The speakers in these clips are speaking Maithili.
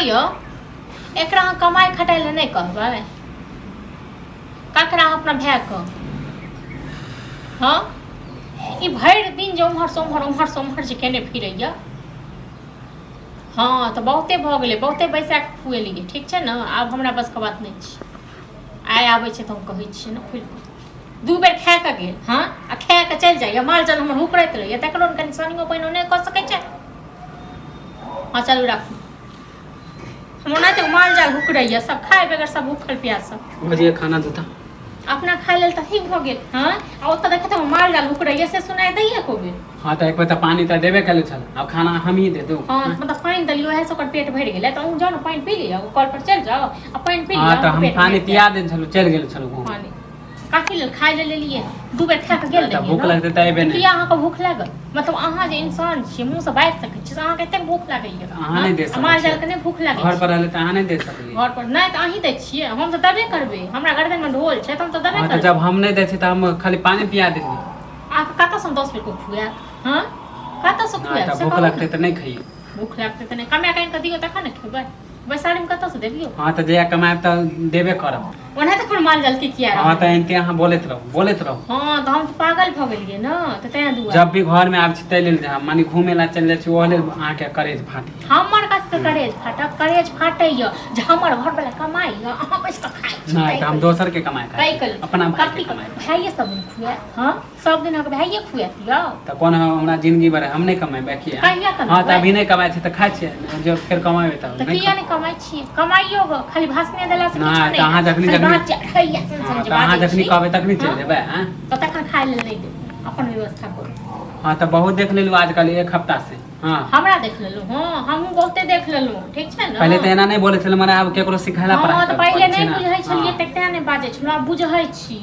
यौ, एकरा अहाँ कमाइ खटाइ लए नहि कहबै? ककरा? अपना भायके? हँ, ई भरि दिन जे उम्हरसँ उम्हर, उम्हरसँ उम्हर जे केने फिरैया। हँ, तऽ बहुते भऽ गेलै, बहुते बैसा कऽ खुएलियै, ठीक छै ने? आब हमरा बसके बात नहि छै। आइ आबै छै तऽ हम कहै छियै ने खुलि कऽ। 2 बेर खा कऽ गेल। हँ, आ खा कऽ चलि जाइए, माल जाल हमर हुकरैत रहैए, तकरो ने कनि सानियो पानिओ नहि कऽ सकै छै? हँ, चलू, राखू। हम ओनाहिते माल जाल हुकरैए, सब खाय बगैर सब भूखल प्यासल। भौजी, खाना दूता। अपना खाय लेल तऽ ठीक भऽ गेल। हँ, आ ओतऽ देखैत हम माल जाल हुकरैए, से सुनाइ दैए एको बेर? हँ, तऽ एक बेर तऽ पानि तऽ देबे केले छल, आब खाना हम ही दे दू। हँ, मतलब पानि देलियै, उएह से ओकर पेट भरि गेलै? तऽ अहूँ जाउ ने, पानि पी लिअ, कल पर चलि जाउ आ पानि पी लिअ। हँ, तऽ अहूँके हम पेट पानि भरि पिया जायत। देने छलहुँ, चलि गेल छलहुँ घूमे। पानि कथी लेल? खाय लेल लेलियै? 2 बेर खा कऽ गेल तऽ रहियै भूख ने? लगतै तऽ एबे नहि। किया अहाँके भूख लागल? मतलब अहाँ जे इंसान छियै, मुँहसँ बाजि सकै छियै, से अहाँके एतेक भूख लागैया? अहाँ नहि दे आ सकै माल छियै। जालके नहि भूख लागै घर छै? पर रहले तऽ अहाँ नहि दे सकलियै। घर पर नहि तऽ अहीं दै छियै। हम तऽ देबे करबै, हमरा गर्दनमे ढोल छै तऽ हम तऽ देबे हँ, तऽ करबै। जब हम नहि दै छियै तऽ हम खाली पानि पिया देलियै। अहाँके कतऽसँ हम 10 बेर कऽ खुआयब? हँ, कतऽसँ नहि खुआयब तऽ से भूख कहू ने। लगतै तऽ नहि खइयै। भूख लागतै तऽ नहि, कमाए कऽ आनि कऽ दियौ तखन ने खेबै। बैसारीमे कतऽसँ देबियौ? हँ, तऽ जहिया कमायब तऽ देबे करब। ओना तखन माल जाल के किया हँ, तऽ रहल? एनाहिते अहाँ बोलैत रहू, बोलैत रहू। हँ, तऽ हम तऽ पागल भऽ गेलियै ने, तऽ तें दुआरे। जब भी घरमे आबै छी ताहि लेल जे माने घूमे ला चलि जाइ छी, ओहो लेल अहाँके करेज फाटि। हमर कथी करेज फाटत? करेज फाटैया जे हमर घरवला कमाइया, अहाँ बैस कऽ खाइ छी। नहि तऽ हम दोसरके कमाइ खाइ ताहि छी, के अपना भाइके कथी कमाइ खाइ। भाइये सब दिन खुआएत? हँ, सब दिन अहाँके भाइये खुआएत यौ? तऽ कोन हमरा जिंदगी भर हम नहि कमेबै की? कहिया कमेबै? हँ, तऽ अभी नहि कमाइ छी तऽ खाइ छियै, जब फेर कमेबै तऽ तऽ नहि। किया नहि कमाइ छियै? कमाइयो गो, खाली भाषणे देला से नहि, किछो तऽ अहाँ नहि। जखनी खाली जखनी बात जे अढ़ैया सन सन हँ, जे तऽ अहाँ बाजै जखनी छी। कहबै तखनी चलि हँ? जेबै आँय? तऽ तखन खाय लेल नहि देबै, अपन व्यवस्था करू। हँ, तऽ बहुत देख लेलहुँ आजकल एक हफ्ता से। हँ। हमरा देख लेलहुँ? हँ, हमहूँ बहुते देख लेलहुँ, ठीक छै ने? पहिले तऽ एना नहि बोलै छलै, मने आब केकरो सिखेला हँ, पढ़ाइ तऽ पहिले पड़ै छै नहि ने। बुझै छलियै हँ। तऽ तें नहि बाजै छलहुँ, आब बुझै छी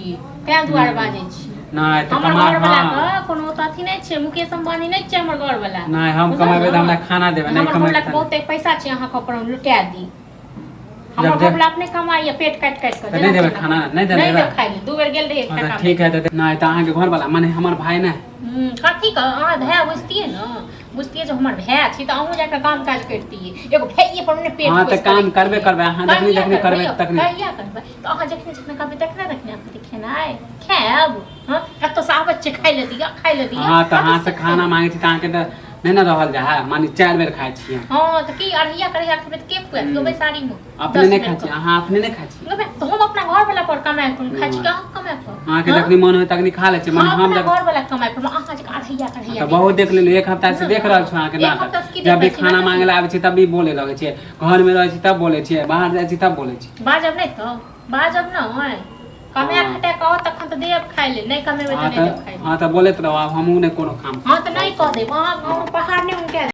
तें दुआरे बाजै छी। नहि तऽ हमर कमा घरवला हँ के कोनो तऽ अथी नहि छै, मुकेश अंबानी नहि छै हमर घरवला। नहि, हम बुझल कमेबै तऽ ने? हमरा खाना देबै, नहि हमर कमेबै घरवला के तऽ बहुते पैसा छै, अहाँके ऊपर हम लुटा दी। हमर जब देख- घरवला अपने कमाइया पेट काटि काटि कऽ। तऽ नहि जेना देबै तेना। खाना? नहि नहि देबै? देब खाइ लए। 2 बेर गेल रहियै हँ, तऽ टाका। ठीक है, तऽ नहि तऽ अहाँके घरवला माने हमर भाय नहि। कथी कह अहाँ भाय बुझतियै ने, बुझतियै जे हमर भाय छी तऽ अहूँ जाकऽ काम काज करितियै। एगो भाइये पर ने पेट हँ, तऽ पोसि कऽ काम रखतियै। करबे करबै, अहाँ जखनी कहिया जखनी करबै यौ? तखनी। कहिया करबै? तऽ अहाँ जखनी जखनी कहबै तखने तखने अहाँके खेनाइ खायब। हँ, कतऽसँ आबै छियै, खाइ लए दिअ, खाइ लए दिअ। हँ, तऽ अहाँ कतऽसँ से खाना मांगै छी तऽ अहाँके तऽ नहि ने रहल जाइ है, माने 4 बेर खाइ छियै। हँ, तऽ की अढ़ैया कढ़ैया खेबै तऽ के खुआएत यौ बैसारीमे? अपने 10 नहि बेर खाइ छी? कऽ। अहाँ अपने नहि खाइ छी? गो बे, तऽ हम अपना घर वाला पर कमाय पर खाइ छी कि अहाँ कमाय पर? अहाँके हँ? जखनी मन होइ तखनी खा लै छी, माने हम हम अपना जब घर वाला कमाय पर, अहाँ जे अढ़ैया कढ़ैया तऽ नहि बहुत खाइ देख छी। लेलहुँ, एक हफ्ता से देख रहल छी अहाँके एक हफ्ता से नाटक। की जब भी देखै छी? खाना नाटक? मांगे ला आबै छी तब भी बोले लगै छियै, घरमे रहै छी तब बोलै छियै, बाहर जाइ छी तब बोलै छी। बाजब नहि तऽ बाजब नहि? कमाए खटाए कऽ आउ तखन तऽ देब खाइ लेल, नहि कमेबै तऽ हँ नहि तऽ देब खाइ लेल। हँ, तऽ बोलैत रहू, आब हमहूँ नहि कोनो काम। हँ, तऽ नहि कऽ देब अहाँ पहाड़ नहि उनका।